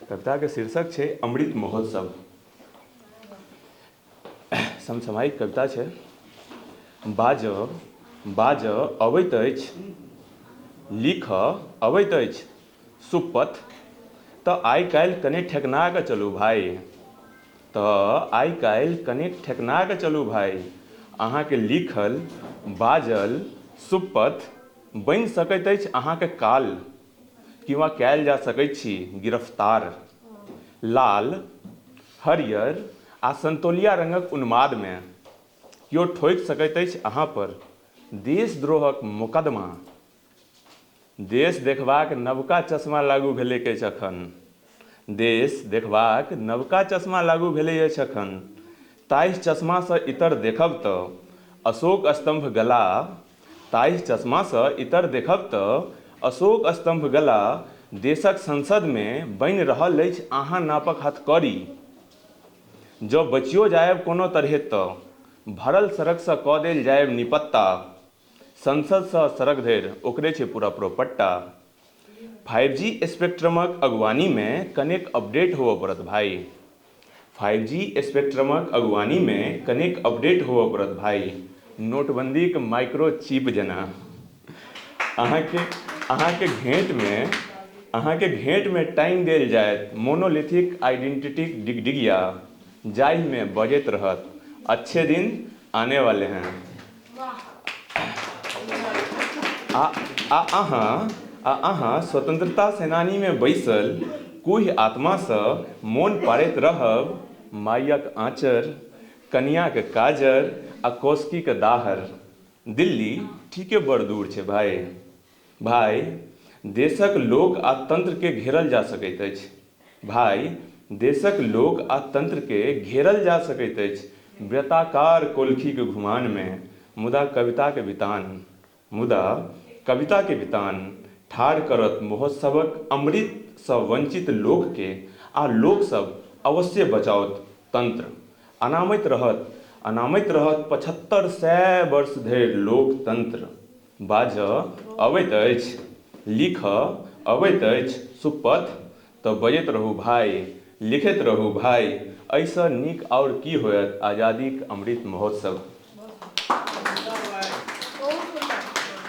कविताके शीर्षक छै अमृत महोत्सव। समसामयिक कविता छै। बाजऽ बाजऽ अबैत अछि, लिखऽ अबैत अछि सुपथ, तऽ आइ काल्हि कने ठेकना कऽ चलू भाइ, तऽ आइ काल्हि कने ठेकना कऽ चलू भाइ। अहाँके लिखल बाजल सुपथ बनि सकैत अछि अहाँके काल, किंवा कयल जा सकैत छी गिरफ्तार। लाल हरियर आ संतोलिया रंगक उन्मादमे केओ ठोकि सकैत अछि अहाँ पर देशद्रोहक मोकदमा। देश देखबाक नवका चश्मा लागू भेलैक अछि अखन, देश देखबाक नवका चश्मा लागू भेलै अछि अखन। ताहि चश्मासँ इतर देखब तऽ अशोक स्तम्भ गला, ताहि चश्मासँ इतर देखब तऽ अशोक स्तम्भ गला देशक संसदमे बनि रहल अछि अहाँ नापक हथकड़ी। जँ बचियो जायब कोनो तरहे तऽ भरल सड़कसँ कऽ देल जायब निपत्ता। संसदसँ सड़क धरि ओकरे छै पूरा प्रोपट्टा। 5G स्पेक्ट्रमक अगुवानीमे कनेक अपडेट होबऽ पड़त भाइ, 5G स्पेक्ट्रमक अगुवानीमे कनेक अपडेट होबऽ पड़त भाइ। नोटबन्दीक माइक्रोचिप जेना अहाँके अहाँके घेँटमे अहाँके घेँटमे टाँगि देल जायत मोनोलिथिक आइडेंटिटीक डिगडिगिया, जाहिमे बजैत रहत अच्छे दिन आने वाले हैं। आ आ अहाँ आ अहाँ स्वतंत्रता सेनानीमे बैसल कुहि आत्मासँ मोन पाड़ैत रहब मायक आँचर, कनियाँक काजर आ कौशिकीक दाहर। दिल्ली ठीके बड़ दूर छै भाइ। भाइ, देशक लोक आ तंत्रके घेरल जा सकैत अछि। भाइ, देशक लोक आ तंत्रके घेरल जा सकैत अछि वृत्ताकार कोलखीक घुमानमे, मुदा कविताक वितान, मुदा कविताके वितान ठाढ़ करत महोत्सवक अमृतसँ वंचित लोकके, आ लोकसभ अवश्ये बचाओत तंत्र। अनामैत रहत अनामैत रहत 7500 वर्ष धरि लोकतंत्र। बाजऽ अबैत अछि, लिखऽ अबैत अछि सुपथ, तऽ बजैत रहू भाइ, लिखैत रहू भाइ। एहिसँ नीक आओर की होयत आजादीक अमृत महोत्सव।